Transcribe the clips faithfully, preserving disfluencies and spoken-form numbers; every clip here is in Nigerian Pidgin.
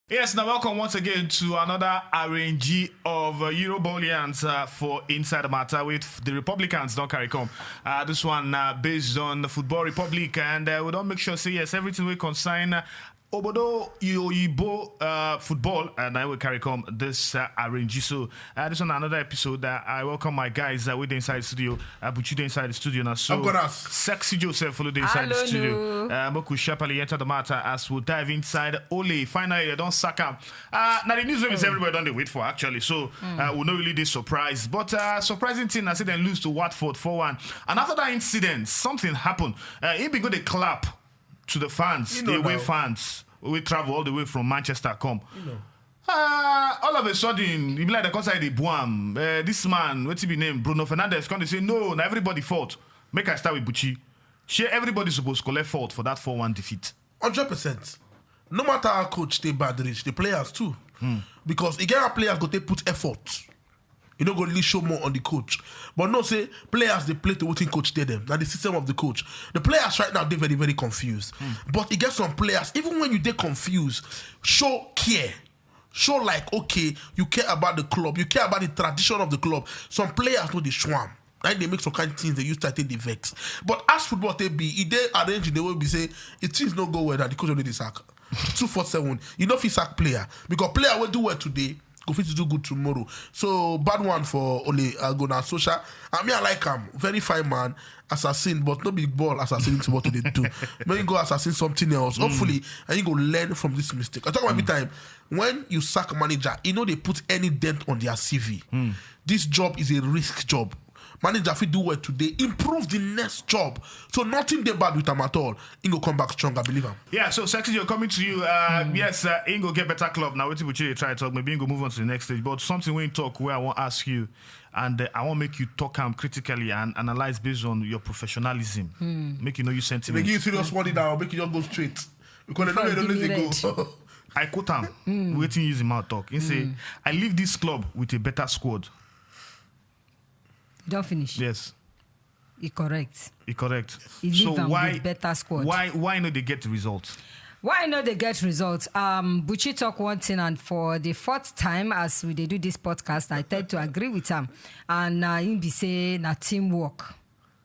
Yes, now welcome once again to another R N G of uh, Eurobolians uh, for Inside the Matter with the Republicans don't carry come. Uh, this one uh, based on the Football Republic, and uh, we don't make sure say yes everything we consign. Uh, Obodo Yoyibo uh, football, and I will carry come this uh, R N G. So, uh, this one another episode. Uh, I welcome my guys uh, with the inside studio. Uh, but you the inside the studio now. So, Of course. Sexy Joseph follow the inside the Hello, studio. no. Uh, Moku sharply enter the matter as we'll dive inside. Ole, finally, they don't sack up. Uh, now, the news is everybody don't they wait for actually. So, uh, we're not really this surprise. But uh, surprising thing, I said they lose to Watford four one. And after that incident, something happened. Uh, he began to clap to the fans, You the know away now. fans. We travel all the way from Manchester, come. Uh, all of a sudden, he be like the concert the boom. Uh, this man, what's he be name? Bruno Fernandes. Come they say no, now everybody fault. Make I start with Buchi. Share everybody supposed to collect fault for that four one defeat. Hundred percent. No matter how coach stay bad reach, the players too. Because again, our players go they put effort. You know, go really show more on the coach. But no say players they play to what coach tell them. Now the system of the coach. The players right now they're very very confused. But you get some players even when you they confused, show care. Show like okay, you care about the club, you care about the tradition of the club. Some players know the schwam. Like they make some kind of things they use to take the vex. But as football they be, it they arrange in the way we say it things no go well that the coach already sack. Two four seven. You know if he sack player because player will do well today. Go fit to do good tomorrow. So bad one for Ole Gunnar Solskjaer. I mean, I like him. Very fine man, assassin, but no big ball assassin to what they do. May you go assassin something else. Hopefully, and you go learn from this mistake. I talk about every time when you sack a manager, you know they put any dent on their C V. This job is a risk job. Manager, if you do well today, improve the next job. So nothing they bad with him at all. He go come back strong, I believe him. Yeah, so Sexy Joe coming to you. Uh, Yes, uh, Ingo get better club now. What people try talk? Maybe Ingo move on to the next stage. But something we talk where I want to ask you, and uh, I want make you talk am critically and analyze based on your professionalism. Make you know you They sentiment. give you serious warning now, make you just go straight. Because they Before know they you don't give let me it go. red. I quote him. Waiting use him out talk. He say, "I leave this club with a better squad." You don't finish. Yes, He correct. he correct. He so leave am why with better squad. Why why not they get the result? Why not they get results? Um, Buchi talk one thing, and for the fourth time as we dey do this podcast, I tend to agree with him. And uh, he be say na teamwork.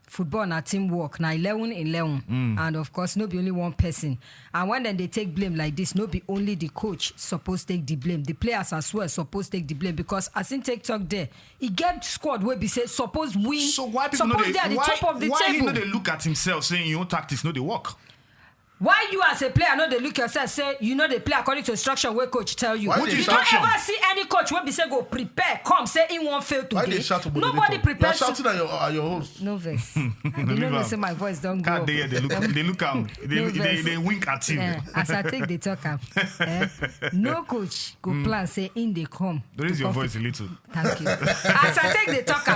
Football na teamwork, na eleven eleven. And of course, no be only one person. And when then they take blame like this, no be only the coach suppose take the blame. The players as well suppose take the blame because as in take talk there, he get squad wey be say suppose win. So why people know suppose they, dey at the why, top of the why table. You know they look at himself saying your own tactics no they work? Why you as a player no dey look yourself say you no dey play according to instruction wey coach tell you? Why You the don't instruction? Ever see any coach wey be say go prepare come say he wan fail Why today? they shout about Nobody the prepares. You're shouting at your, at your host. No vex. I dey know Leave know am. say my voice don go Can't up. They, they look they look am. They, No they, vex. They wink at him. Eh, as I take the talk am, eh, no coach go plan say in dey come. Raise to your come voice a little. Thank you. As I take the talk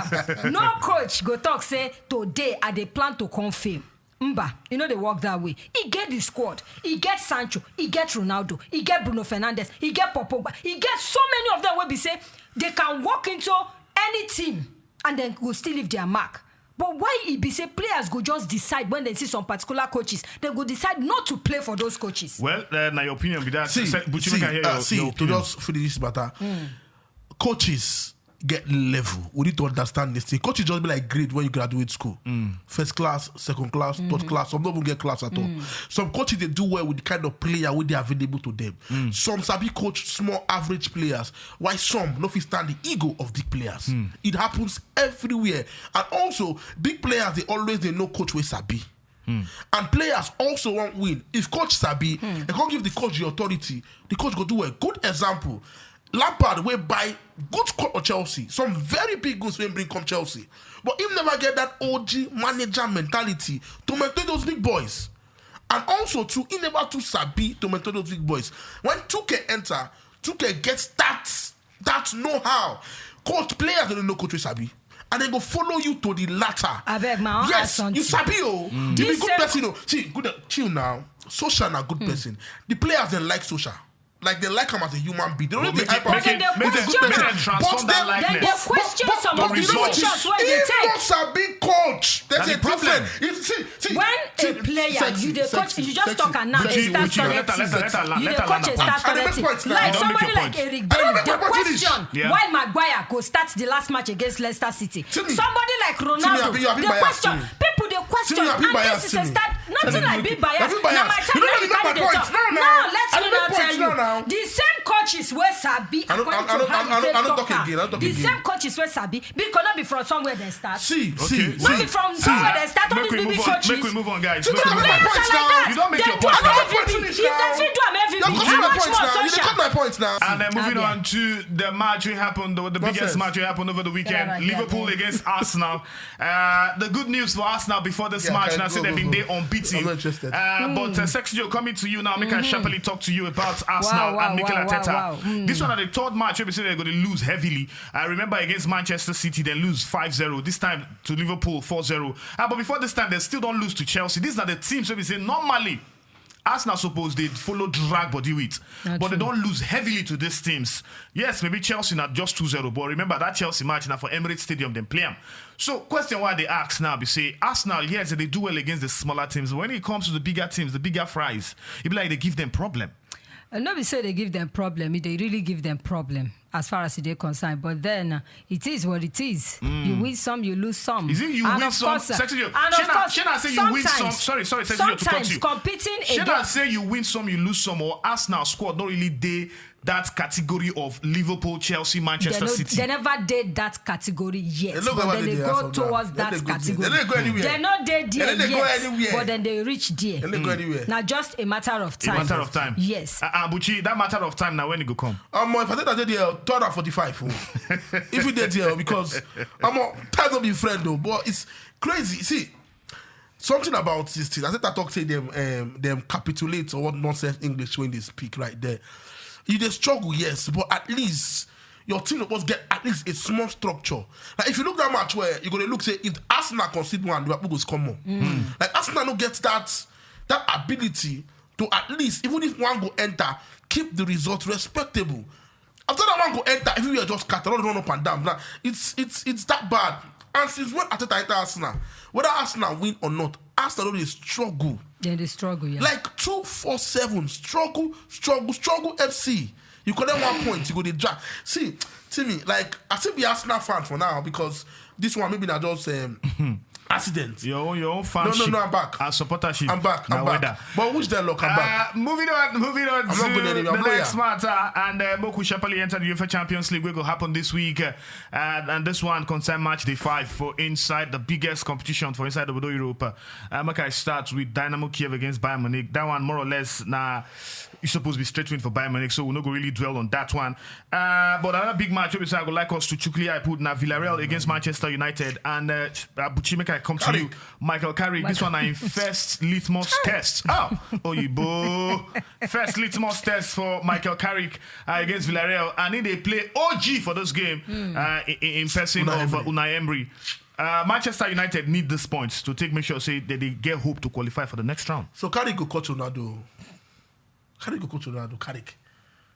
am, no coach go talk say today I dey plan to come fail. Mba, you know they work that way. He get the squad. He get Sancho. He get Ronaldo. He get Bruno Fernandes. He get Pogba. He get so many of them will be say they can walk into any team and then go still leave their mark. But why e be say players go just decide when they see some particular coaches, they go decide not to play for those coaches. Well, uh, now your opinion be that. See, Se- Buchi, see, make I hear uh, your, see your to opinion. Just finish this matter. Coaches get level. We need to understand this thing. Coaches just be like grade when you graduate school. First class, second class, third class. Some don't even get class at all. Some coaches they do well with the kind of player with they available to them. Some sabi coach small average players. Why some no fit stand the ego of big players? It happens everywhere. And also, big players they always they know coach wey sabi. And players also want win. If coach sabi, they can't give the coach the authority. The coach go do a good example. Lampard will buy good squad of Chelsea. Some very big goods will bring come Chelsea. But him never get that O G manager mentality to maintain those big boys. And also too, he never too sabi to maintain those big boys. When two K enter, two K gets that that know-how. Coach players don't know coach wey sabi. And they go follow you to the latter. Abeg, ma, I wan Yes, ask something. You sabi oh. You be This good same person oh. See, good uh, chill now. Solskjaer na good person. The players they like Solskjaer. Like, they like him as a human being. They don't But really make hype it- him. make it- make it- He's a good make it person. transform But that then- likeness. Then they question but- some but of the you know what? decisions wey He they take. must have been coach. There's That's a the problem. difference. You see, see, When see, a player, sexy, you dey coach, sexy, you just sexy, talk and now sexy, they start Uchi, correcting. let her, let her, You let dey her coach land and start I don't make correcting. points now. Like I don't make somebody your like points. Eric I don't Bailly, make the your points. Question: Yeah. Why Maguire go start the last match against Leicester City? Timmy, Somebody like Timmy, Ronaldo, you be- you be the biased, Question: Timmy. People dey question, Timmy, you be and biased, this is a Timmy. start. Nothing Timmy, like be you biased. be biased. Na my You time, don't na really my know my time dey points. talk. No, no. Now let I me don't now make tell points now, now. You the same coaches wey sabi I don't- according I don't- to how I don't- you I take don't talk talk am. again, I don't talk The again. Same coaches wey sabi, because no be from somewhere they start. See, Okay. see, No see. be from see. somewhere they start. All Make these we big move big on. Coaches. Make we move on, guys. You Make don't we move play on. Like that. You don't make They your do points am now. M V P. If they fit do am M V P, You're how cutting my much points more now. You social? cut my points now. And then moving Abia. On to the match we happened, the biggest Nonsense. Match we happened over the weekend. Yeah, right, Liverpool yeah. Against Arsenal. Uh, the good news for Arsenal before this Yeah, match, can now go, say go, they've been go. There unbeaten. I'm not interested. Uh, but uh, Sexy Joe, coming to you now, make I sharply talk to you about Arsenal Wow, wow, and Mikel wow, Arteta. wow, wow. This one are the third match. We say they're going to lose heavily. I remember against Manchester City, they lose five zero. This time to Liverpool, four zero. Uh, but before this time, they still don't lose to Chelsea. These are the teams we say normally Arsenal suppose they follow drag body with, Na but they true. Don't lose heavily to these teams. Yes, maybe Chelsea not just two zero, but remember that Chelsea match now for Emirates Stadium, then play 'em. So question why they ask now, be say Arsenal, yes, they do well against the smaller teams. When it comes to the bigger teams, the bigger fries, it be like they give them problem. Uh, no be say they give them problem, e dey really give them problem as far as e dey concerned. But then uh, it is what it is. You win some, you lose some. Is it you And win of some? Course, uh, Sexy Joe, and of Shey na- course, Shey na say you win some. Sometimes, Sorry, sorry, Sexy Joe, to cut sometimes you. Competing Shey na against say you win some, you lose some, or Arsenal squad not really dey that category of Liverpool, Chelsea, Manchester they, no, City. They never did that category yet, They no go but ever then dey they there go as of now. Towards They that no go there. Category. They no go anywhere. They no dey They there no dey go yet, anywhere. But then they reach there. They no go anywhere. Now just a matter of A time. Matter of time. Yes. Uh, uh, Buchi, that matter of time now when it go come. Um, if I take that there, third and forty-five. Oh. If you did there, because I'm a time don't be friend though, but it's crazy. See, something about this thing. I said I talk say them um, them capitulate or what nonsense English when they speak right there. You they struggle, yes, but at least your team must get at least a small structure. Like if you look that match where you gonna look say if Arsenal concede one, Liverpool goes come on. Like Arsenal no get that that ability to at least even if one go enter, keep the result respectable. After that one go enter, everywhere just scatter, all run up and down. Now, it's it's it's that bad. And since when Arteta enter Arsenal, whether Arsenal win or not, Arsenal don dey struggle. Then they struggle, yeah. Like two four seven, struggle, struggle, struggle F C. You collect one point, you go dey drag. See, Timmy, like I still be Arsenal fan for now because this one maybe not just um, accident. Your own, your own No, fanship. no, no, I'm back. And supportership. I'm back. Na I'm back. Weather. But which day lock? I'm back. Uh, moving on, moving on I'm to not going anywhere. I'm the not next matter. And uh, Moku Shapali entered the UEFA Champions League. Will go happen this week. Uh, and, and this one concern match day five for inside the biggest competition for inside the Europe. Uh, make I start with Dynamo Kiev against Bayern Munich. That one more or less now. It's supposed to be straight win for Bayern Munich, so we're not going to really dwell on that one. Uh, but another big match, obviously, I would like us to chukli I put now Villarreal against Manchester United and uh, Buchi, make I come to you, Michael Carrick. This one, I first litmus test. Oh, Oyibo. First litmus test for Michael Carrick uh, against Villarreal, and he they play O G for this game uh, in, in person Unai of uh, Emery. Unai Emery. Uh, Manchester United need these points to take make sure say that they get hope to qualify for the next round. So Carrick go coach Ronaldo. Carrick go coach Ronaldo. Carrick.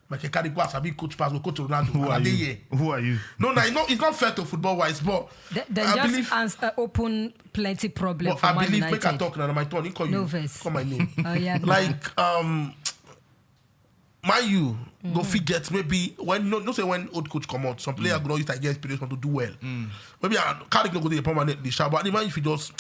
Michael Carrick was a big coach pass go coach Ronaldo. Who are Are they you? Here? Who are you? No, no, it's not, it's not fair to football wise, but Th- then I just believe, ans- uh, open plenty problem but for I Man believe make I United. Talk now. My turn. He call you. No verse. Call my name. Oh, yeah, no. Like um, Man U go fit get maybe when no, no say when old coach come out, some player go not use that get inspiration to do well. Maybe I Carrick no go dey permanently sharp, but I mean if he just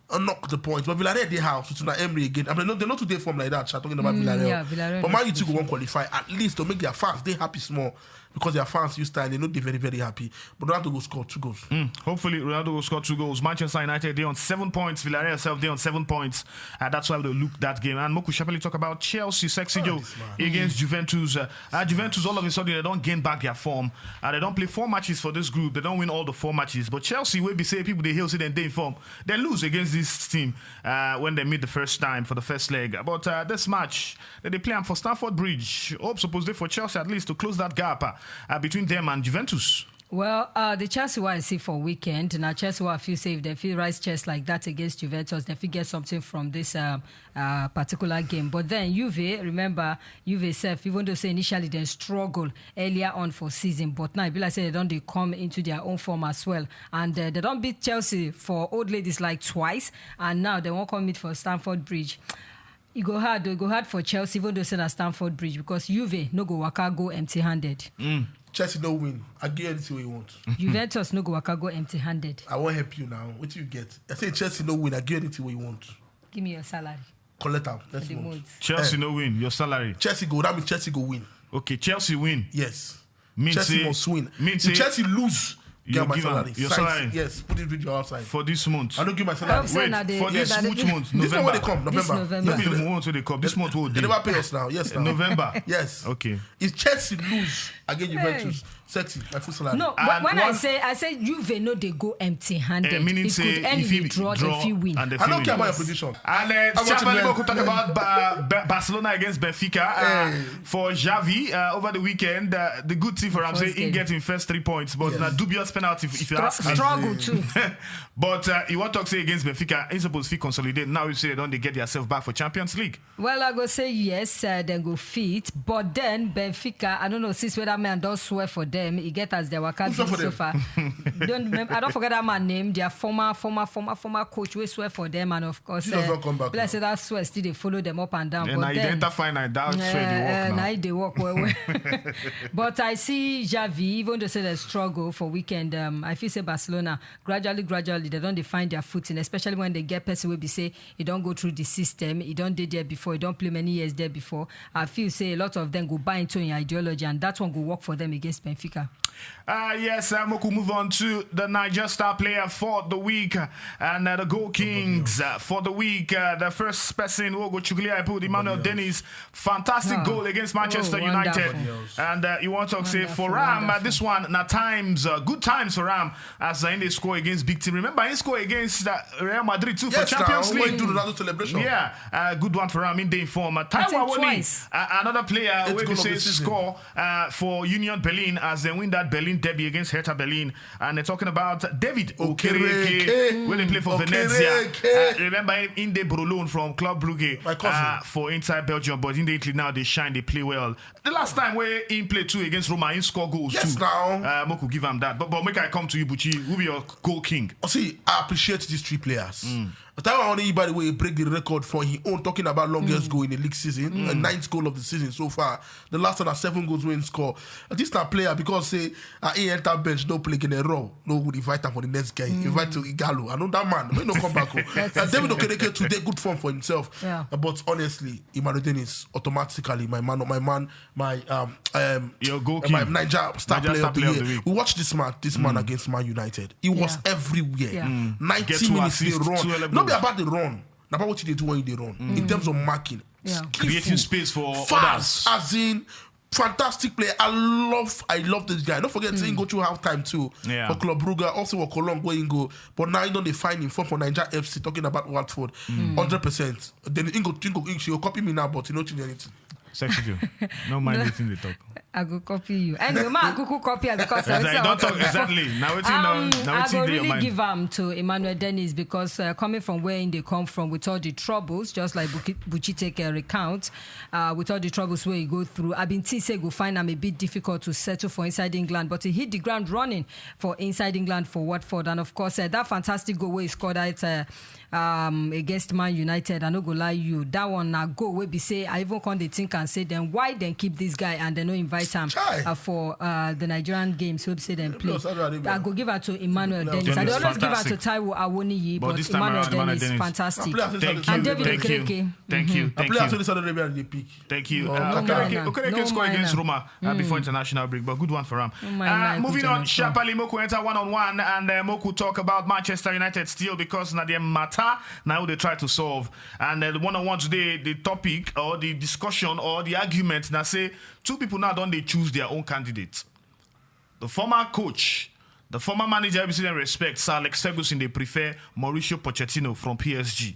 uh, knock the points, but Villarreal they house with Unai Emery again. I mean no, they not today form like that. Sha, talking about Villarreal, Yeah, Villarreal but not Man U too go today. One qualify at least to make their fans they happy small because their fans use style they know they very very happy. But Ronaldo go score two goals. Hopefully, Ronaldo will score two goals. Manchester United, they on seven points. Villarreal itself, they on seven points. Uh, that's why they look that game. And Moku Shapeli talk about Chelsea, Sexy Joe, against Juventus. Uh, uh, Juventus, all of a sudden, they don't gain back their form. Uh, they don't play four matches for this group. They don't win all the four matches. But Chelsea, will be say people they hail, say they in form. They lose against this team uh, when they meet the first time for the first leg. But uh, this match, that they play 'em for Stamford Bridge. Hope supposed day for Chelsea at least to close that gap uh, uh, between them and Juventus. Well, uh, the Chelsea wey I see for weekend, na Chelsea wey I feel say if dem fit raise chest like that against Juventus, dem fit get something from this um, uh, particular game. But then Juve, remember, Juve sef, even though say initially dem struggle earlier on for season, but now e be like say dem don dey come into their own form as well. And uh, dem don beat Chelsea for old ladies like twice, and now dem wan come meet for Stamford Bridge. E go hard, e go hard for Chelsea, even though say na Stamford Bridge, because Juve no go waka go empty-handed. Chelsea no win. I get anything wey you want. Juventus no go waka go empty-handed. I wan help you now. Wetin you get? I say Chelsea no win. I get anything wey you want. Give me your salary Collect am for next the month. month. Chelsea no win. Your salary. Chelsea go. That means Chelsea go win. Okay, Chelsea win. Yes. Mean Chelsea say must win. Mean If say Chelsea lose, you get my give am salary. your Sign- salary. Yes, put it with your outside. For this month. I don't give my I hope salary. say Wait, na the- for na this the- which month? This one wey November. dey come, This November. November. No be the month wey dey come. This month wey They dey. Never pay us now. Yes, now. November. Yes. Okay. If Chelsea lose against Juventus, sexy, my full salary. No, And when I one- say I say Juve no dey go empty-handed. Eh, meaning It say could end if in he draw, draw if he win. and the I don't feeling. care about your prediction. And uh, How much Chairman you Liverpool talk learn? About ba- ba- Barcelona against Benfica uh, Hey. for Xavi uh, over the weekend. Uh, the good thing for him say First he game. Get him first three points, but Yes. na dubious penalty if, if you Str- ask me. Struggle too. But uh, he want talk say against Benfica, he suppose fit consolidate. Now we say they don't they get themselves back for Champions League. Well, I go say yes, uh, then go fit. But then Benfica, I don't know since whether man don't swear for them. He get as they waka Who swear this for so them? far. Don't remember. I don't forget that man name. Their former, former, former, former coach. We swear for them, and of course, He does uh, not come back Let's now. Say that swear still they follow them up and down. And but now you then, enter final, that swear they work uh, now. Now they work well, well. But I see Xavi, even though say they struggle for weekend, um, I feel say Barcelona gradually, gradually they don't define their footing, especially when they get person will be say he don't go through the system, he don't did there before, he don't play many years there before. I feel say a lot of them go buy into your ideology, and that one go work for them against Benfica. Uh, yes, uh, Moku move on to the Niger star player for the week and uh, the goal kings uh, for the week. Uh, the first person who go Chuglia put Emmanuel Dennis. Fantastic Ah. Goal against Manchester Oh, United. Wonderful. And uh, you want to say Wonderful, for Ram, uh, wonderful. This one, at times, uh, good times for Ram as uh, in they score against big team. Remember, he scored against uh, Real Madrid too Yes, for Champions now, League. When you do Ronaldo celebration. Yeah, uh, good one for Ram in the form. Uh, Taiwo think Awoniyi, twice. Uh, another player Eight where we goals of say the season. Score uh, for Union Berlin as they win that Berlin derby against Hertha Berlin. And they're talking about David Okereke, Okereke. Where they play for Okereke. Venezia. Uh, remember him in the Brulon from Club Brugge My cousin. Uh, for inside Belgium, but in the Italy now they shine, they play well. The last time where he played two against Roma, he scored goals Yes, too. Now. Uh, Moku give him that. But, but make I come to you, Buchi. Who be your goal king? Oh, see, I appreciate these three players. Taiwo Awoniyi, by the way, break the record for his own, talking about longest goal in the league season, a ninth goal of the season so far. The last one are seven goals wey he score. Uh, This na player because say uh, he enter bench, no play again, raw, no would invite him for the next game. Invite to Ighalo. I know that man. May no come back. Oh. Uh, David Okereke today good form for himself. Yeah. Uh, but honestly, Emmanuel Dennis automatically my man, my man, my um um Your goal uh, my king. Niger star Niger player star of the player of year. the week. We watched this man, this man against Man United. He was Yeah. Everywhere. Yeah. Get Ninety two minutes they assists, run. two early No be goals. About the run. Na about what they do when they run. In terms of marking, Yeah. skillful, Creating space for fast, others. As in fantastic player. I love, I love this guy. Don't forget, say he go through half time too Yeah. for Club Brugge. Also for Cologne, where he go, but now he don't define him form for Niger F C. Talking about Watford, hundred percent. Then he go, he go, he go copy me now, but he no change anything. Sexy Joe. No mind anything they talk. I go copy you. Anyway, ma, I go copy am because Exactly. I Don't talk exactly. Now waiting Um, on. Now I waiting go there your really mind. Give am to Emmanuel Dennis because uh, coming from where he dey come from with all the troubles, just like Buki- Buchi take a recount, uh, with all the troubles where he go through, I been think say go find am a bit difficult to settle for inside England, but he hit the ground running for inside England for Watford, and of course uh, that fantastic goal where he scored at uh, um, against Man United. I no go lie you, that one na goal wey be say I even come dey think and say then why then keep this guy and they no invite am Chai. Uh, for uh, the Nigerian games wey be say them play. No, Saudi Arabia. I go give her to Emmanuel No. Dennis. I dey Dennis, always give her to fantastic. Taiwo Awoniyi, But but, this time Emmanuel around, Emmanuel Dennis, Dennis. Fantastic. Na player since Thank Saudi you. And David Thank you. Okereke. Thank you. Na Thank player you. since Saudi Arabia they pick. Thank you. Oh, Uh, Kaka. Okereke, No Okereke mind score against am. Roma uh, before international break, but good one for him. No mind Uh, am, moving good on, one. Sharply Moku enter one on one, and uh, Moku talk about Manchester United still because now the matter now they try to solve. And uh, the one on one today, the topic or the discussion or the argument now say two people now don't they choose their own candidate. The former coach, the former manager, we see them respect, Sir Alex Ferguson, they prefer Mauricio Pochettino from P S G.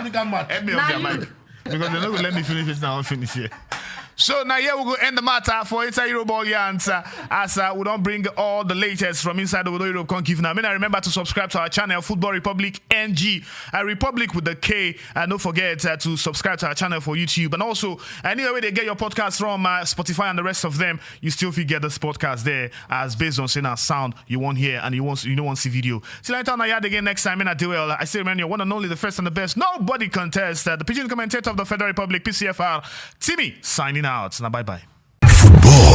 African match. Help me Na off their you. Mic. Because they're not going to let me finish it now. Finish here. So now here we go end the matter for inside Europe Orleans uh, as uh, we don't bring all the latest from inside the Europe. Can't give now. I mean, I remember to subscribe to our channel, Football Republic N G, uh, Republic with the K. And don't forget uh, to subscribe to our channel for YouTube. And also, anywhere where they get your podcast from, uh, Spotify and the rest of them, you still fit get this podcast there as based on saying our sound you won't hear and you won't you don't want to see video. Till I turn my yard again next time in a duel. I still remind you, one and only, the first and the best. Nobody contest. Uh, the Pidgin commentator of the Federal Republic, P C F R, Timmy, signing out. Now bye bye. Football